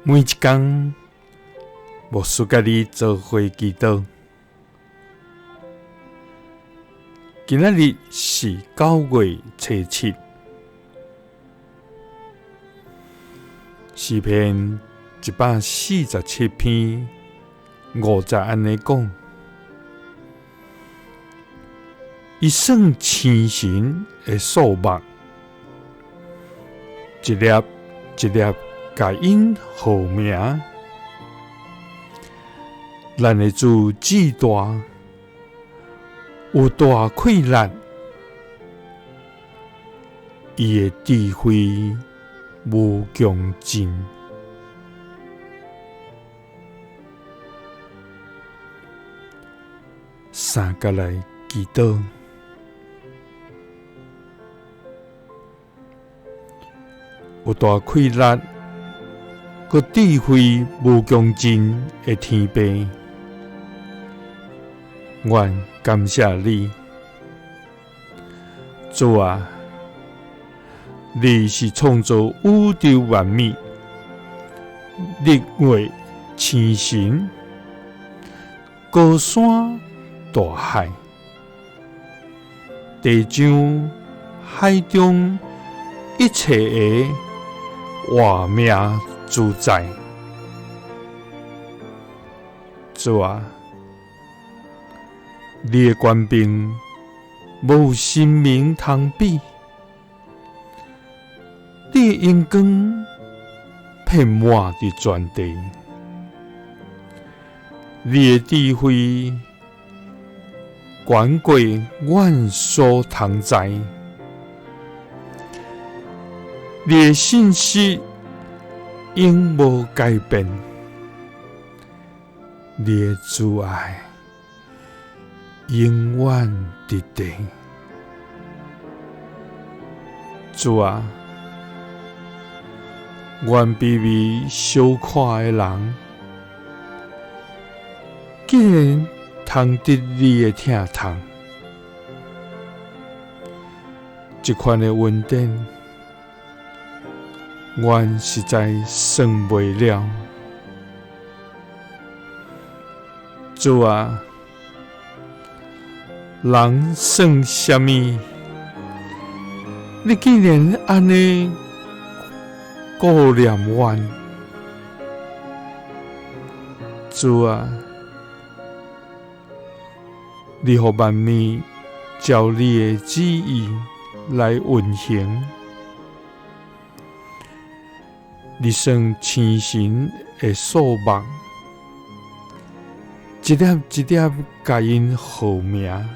每一工，牧師佮你做伙祈禱。今仔日是9月初7，詩篇147篇5節按呢講：伊算星辰的數目，一粒一粒共𪜶號名。咱的主至大，有大氣力，伊的智慧無窮盡。三佮來祈禱，有大氣力，閣智慧無窮盡的天父，阮感謝你，主啊，你是創造宇宙萬物、日月星辰、高山大海、地上海中一切的活命主宰。主啊，你的權柄無神明通比，你的榮光遍滿佇全地，你的智慧懸過阮所通知，你的信實永無改變，你的慈愛永遠佇地。主啊，阮卑微小看的人，竟然通得你的疼痛，這款的恩典，阮實在算袂了。主啊，人算啥物？你竟然按呢顧念阮。主啊，你予萬物照你的旨意來運行，你算星辰的數目，一粒一粒共𪜶號名。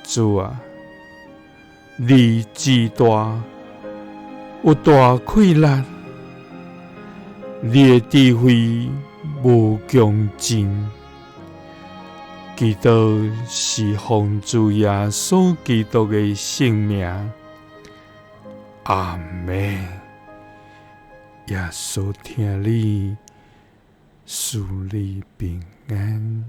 主啊，你至大，有大氣力，你的智慧無窮盡。祈禱是奉主耶穌基督的聖名，阿們。耶穌疼你，賜你平安。